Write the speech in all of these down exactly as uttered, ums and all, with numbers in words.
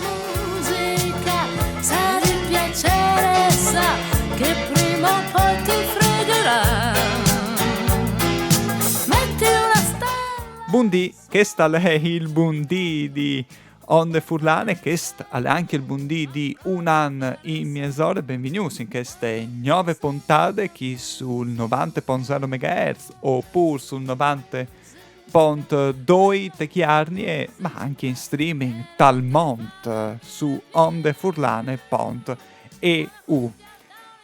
Musica, se ti piacerà, sa che prima o poi ti fregarà. Metti una stella. Bundì, chest al è il bundì di Onde Furlane, chest al è anche il bundì di Un an in miezore. Benvegnûts in cheste gnove pontade chi sul novante pont zero megahertz o pûr sul novante pont doi te Cjargne, ma anche in streaming tal mont su ondefurlane pont eu.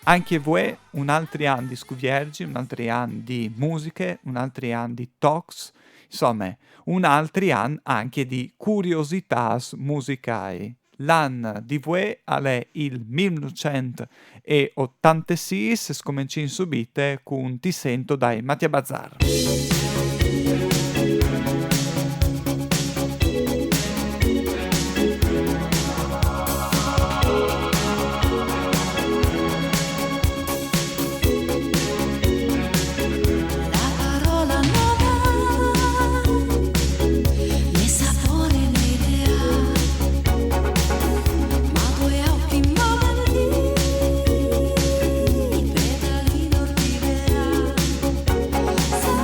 Anche vuê un altri an di scuvierzi, un altri an di musiche, un altri an di tocs, insome, un altri an anche di curiositâts musicâi. L'an di vuê al è il mil nûfcent e otantesîs, scomencìn subite cun Ti sento dai Mattia Bazar. La parola nova, né sapore né idea, ma due occhi modelli, petali d'orchidea. Sa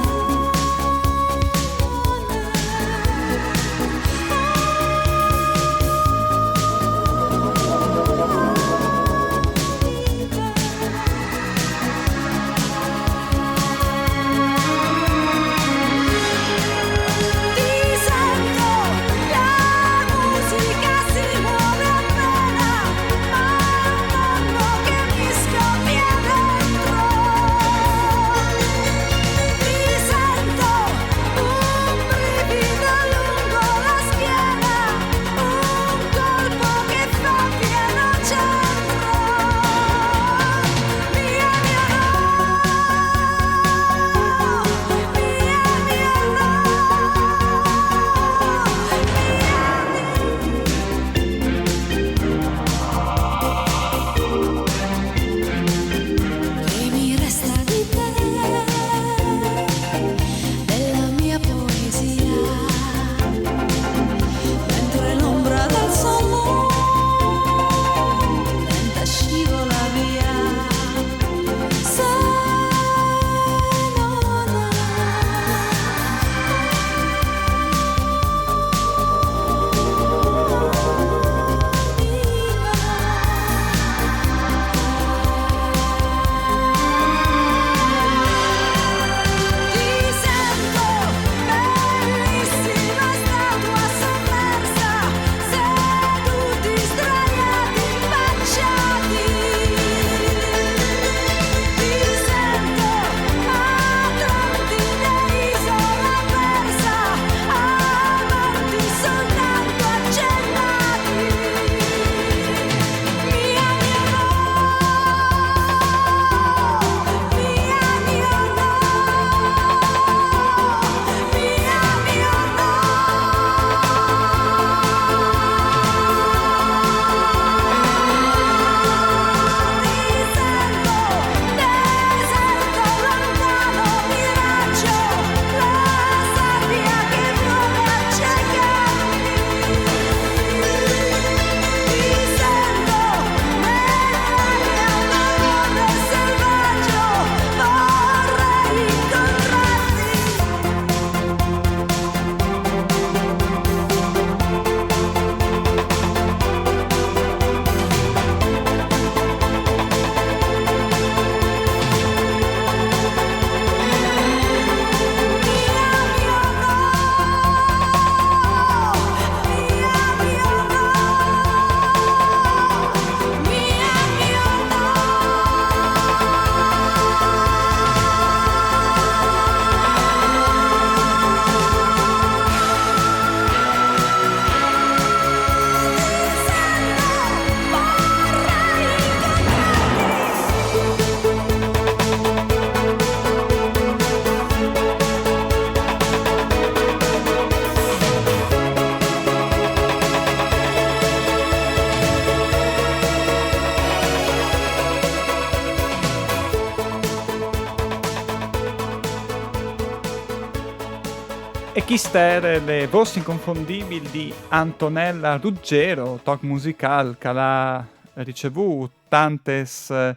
E chiste ere le vôs inconfondìbile di Antonella Ruggero, toc musical che al à ricevût tantes, eh,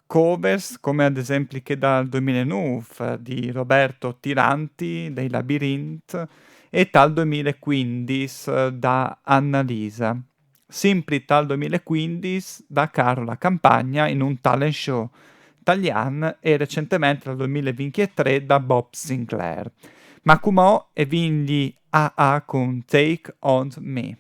covers, come ad esempli chê dal doi mil e nûf, eh, di Roberto Tiranti, dai Labirint, e tal doi mil e cuindis, eh, da Annalisa. Simpri tal doi mil e cuindis da Carola Campagna in un talent show talian e recentementri dal doi mil e vincjetrê da Bob Sinclair. Ma cumò e vin gli A A cun Take On Me.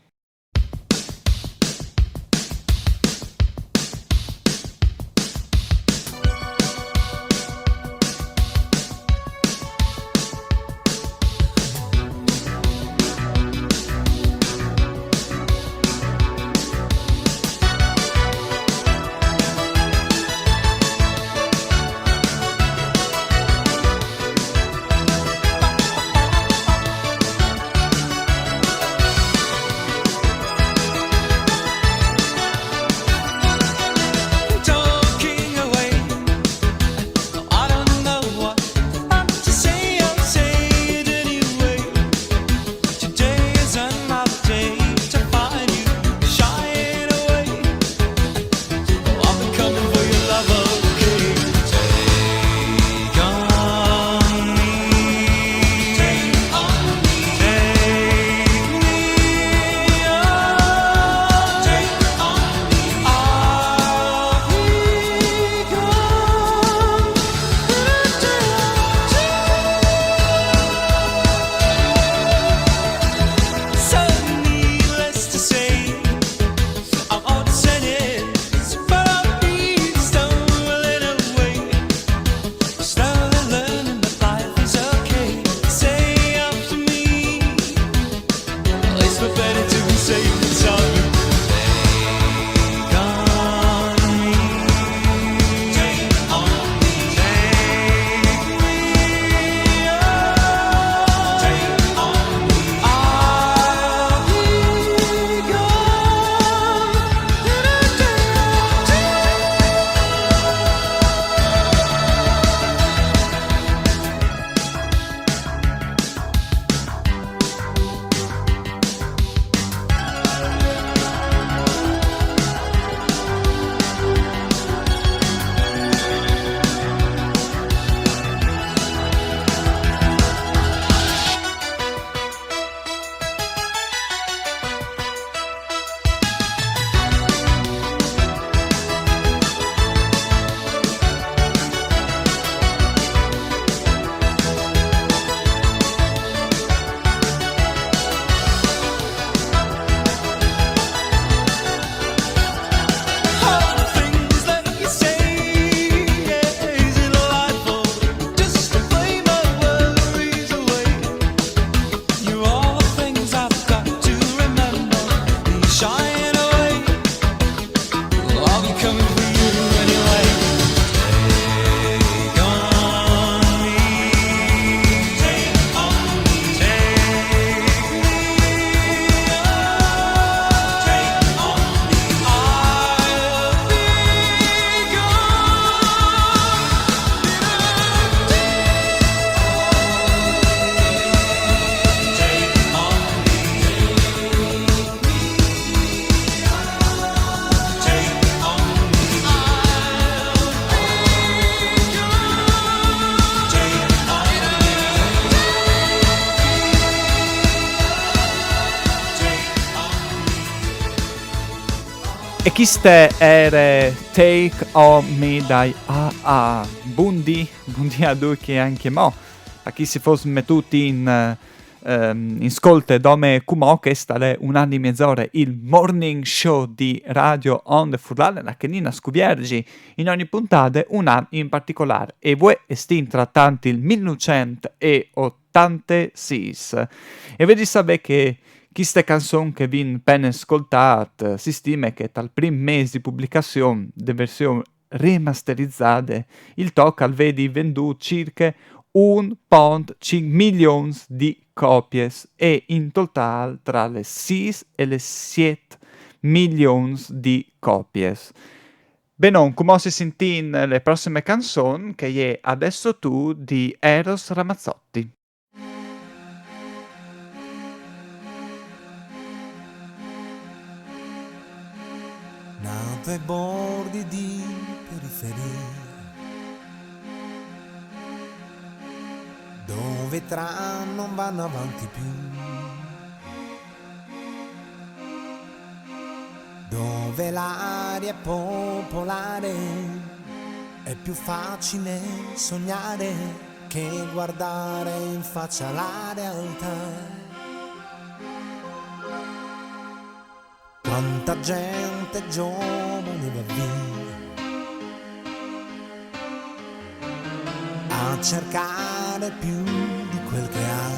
E chiste ere Take On Me dai A A. Bundì, bundì a ducj ancjemò. A chì si fos metût in, ehm, in scolte dome cumò, chest al è Un'anime zore, il morning show di Radio Onde Furlane, là che nîs scuvierzin in ogni puntade un an in particolâr. E vuê o stin tratant il mil nûfcent e otantesîs. E vês di savê che chiste canzon che o vin pene scoltât, si stime che tal prin mês di publicazion de version remasterizade, il toc al vedi vendût cirche un pont cinc milions di copies e in totâl tra lis sîs e lis siet milions di copies. Benon, cumò si sintìn la prossime canzon, che e je Adesso tu di Eros Ramazzotti. Ai bordi di periferia, dove i tram non vanno avanti più, dove l'aria è popolare, è più facile sognare che guardare in faccia la realtà. Quanta gente giovane va via a cercare più di quel che ha.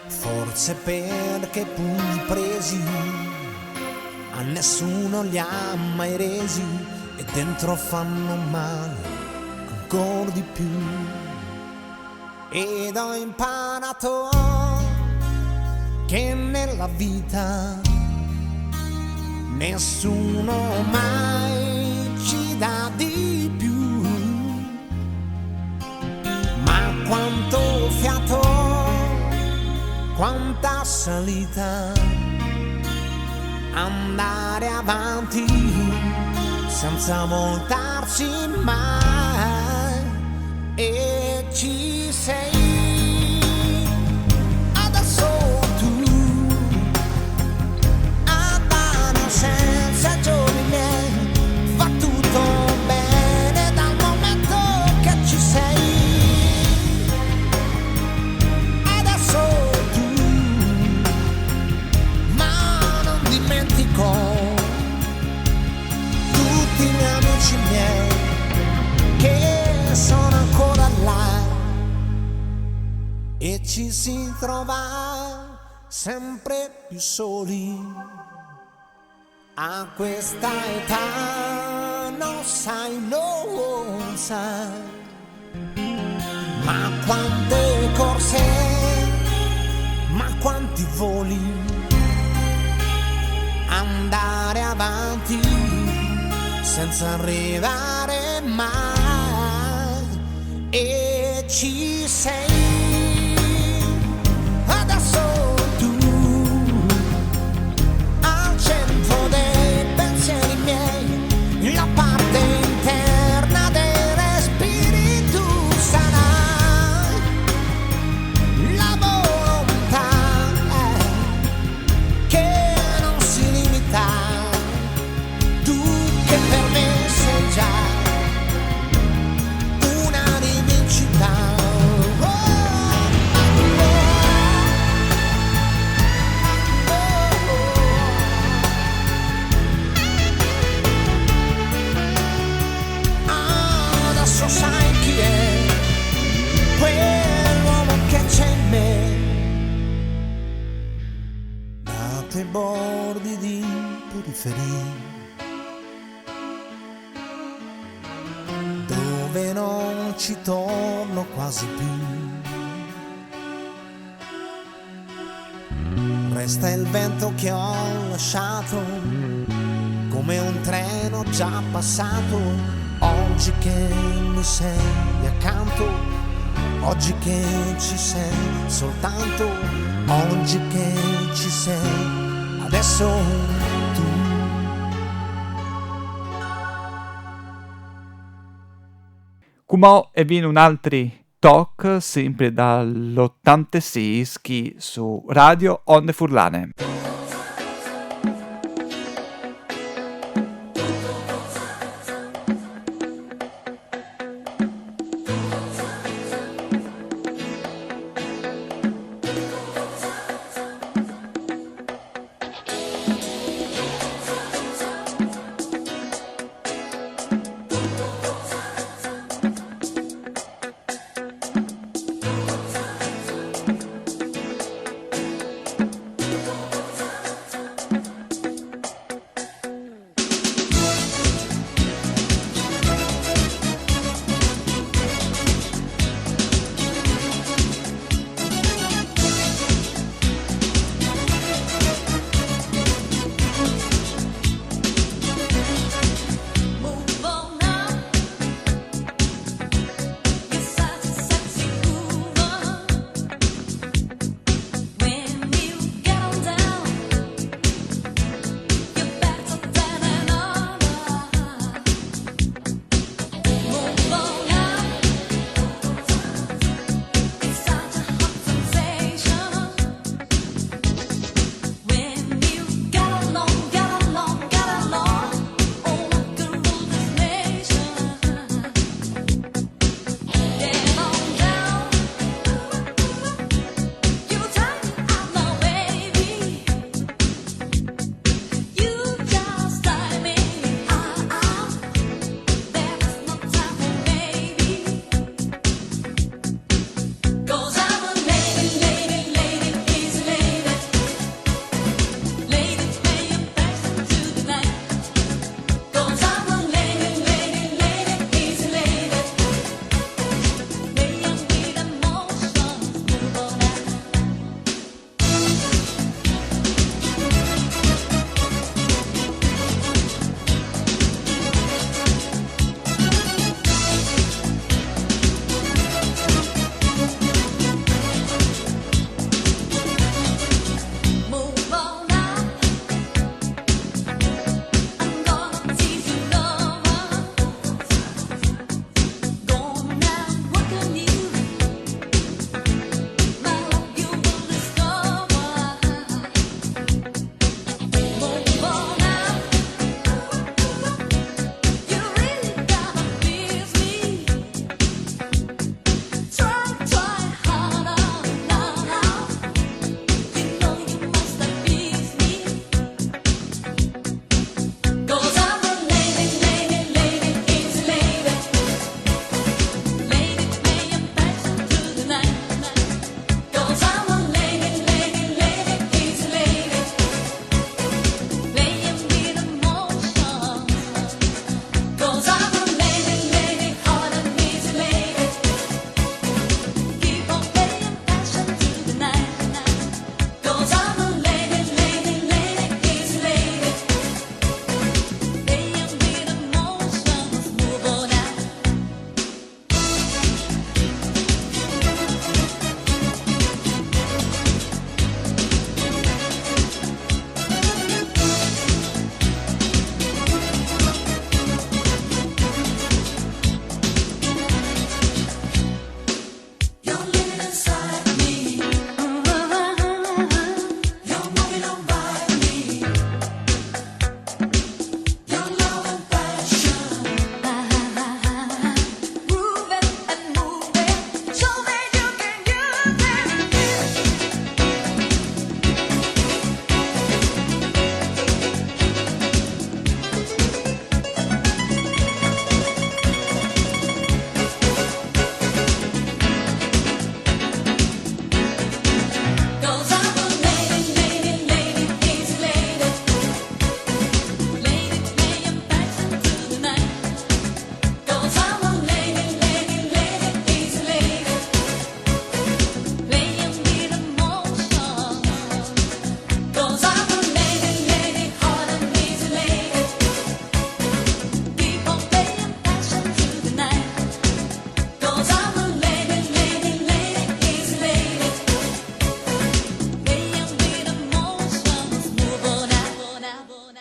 Forse perché pugni presi a nessuno li ha mai resi e dentro fanno male ancora di più. Ed ho imparato che nella vita nessuno mai ci dà di più. Ma quanto fiato, quanta salita, andare avanti senza voltarsi mai. E ci sei adesso tu a dare senza giorni miei. Va tutto bene dal momento che ci sei adesso tu, ma non dimentico tutti gli amici miei che sono ancora là e ci si trova sempre più soli. A questa età non sai, non sai, ma quante corse, ma quanti voli, andare avanti senza arrivare mai. E ci sei adesso tu al centro dei pensieri miei, la parte interna dei respiri tu sarai, la volontà che non si limita, tu che per me sei già una rivincita. Oh, oh, oh, oh. Adesso sai chi è quell'uomo che c'è in me. Da quei bordi di periferia, dove non ci torno quasi più. Resta il vento che ho lasciato, come un treno già passato. Oggi che mi sei accanto, oggi che ci sei soltanto, oggi che ci sei adesso tu. Cumò e vin un altri toc, sempre dal otantasei, chi su Radio Onde Furlane.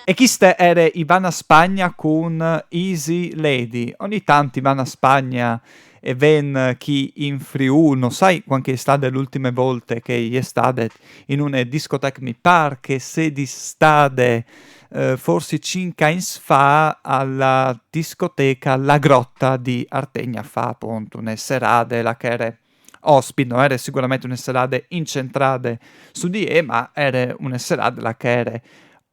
E chiste ere Ivana Spagna cun Easy Lady. Ogni tant Ivana Spagna e ven chi in Friûl, no sai cuant che e je stade l'ultime volte che e je stade in une discotec, mi par che e sedi stade, eh, forsit cinc agns fa, a la discoteca La Grotta di Artegna, a fâ apont une serade là che e jere ospit, no jere siguramente une serade incentrade su di jê, ma e jere une serade là che e jere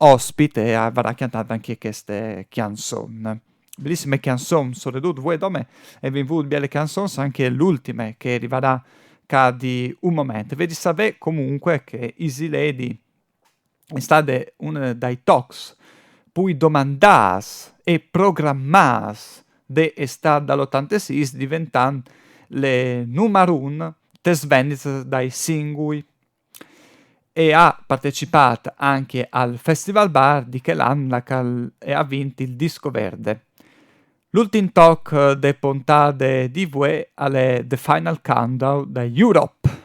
ospit e e varà cjantât ancje cheste cjançon. Belissime cjançon, soredut vuê dome e vin vût biele cjançons, ancje l'ultime che e rivarà ca di un moment. Vês di savê comuncue che Easy Lady e je stade une dai tocs plui domandâts e programâts de Estât dal otantasîs, diventant le numar un tes vendites dai singui. E à partecipât ancje al Festivalbar di chel an, là che e à vint il disco verde. L'ultin toc de pontade di vuê al è The Final Countdown da Europe.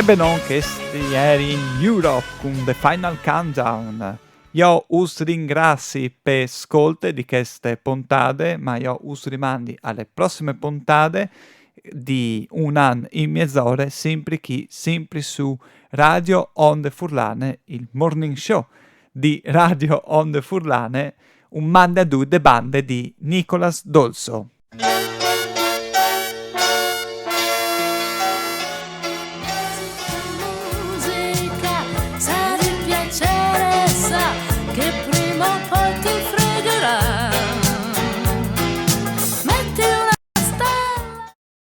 E benon, chesti eri in Europe cun The Final Countdown. Jo us ringrazi pe scolte di cheste pontade, ma jo us rimandi alle prossime pontade di un an in miezore, simpri chi, simpri su Radio Onde Furlane, il morning show di Radio Onde Furlane, un mande a dui de bande di Nicolas Dolso.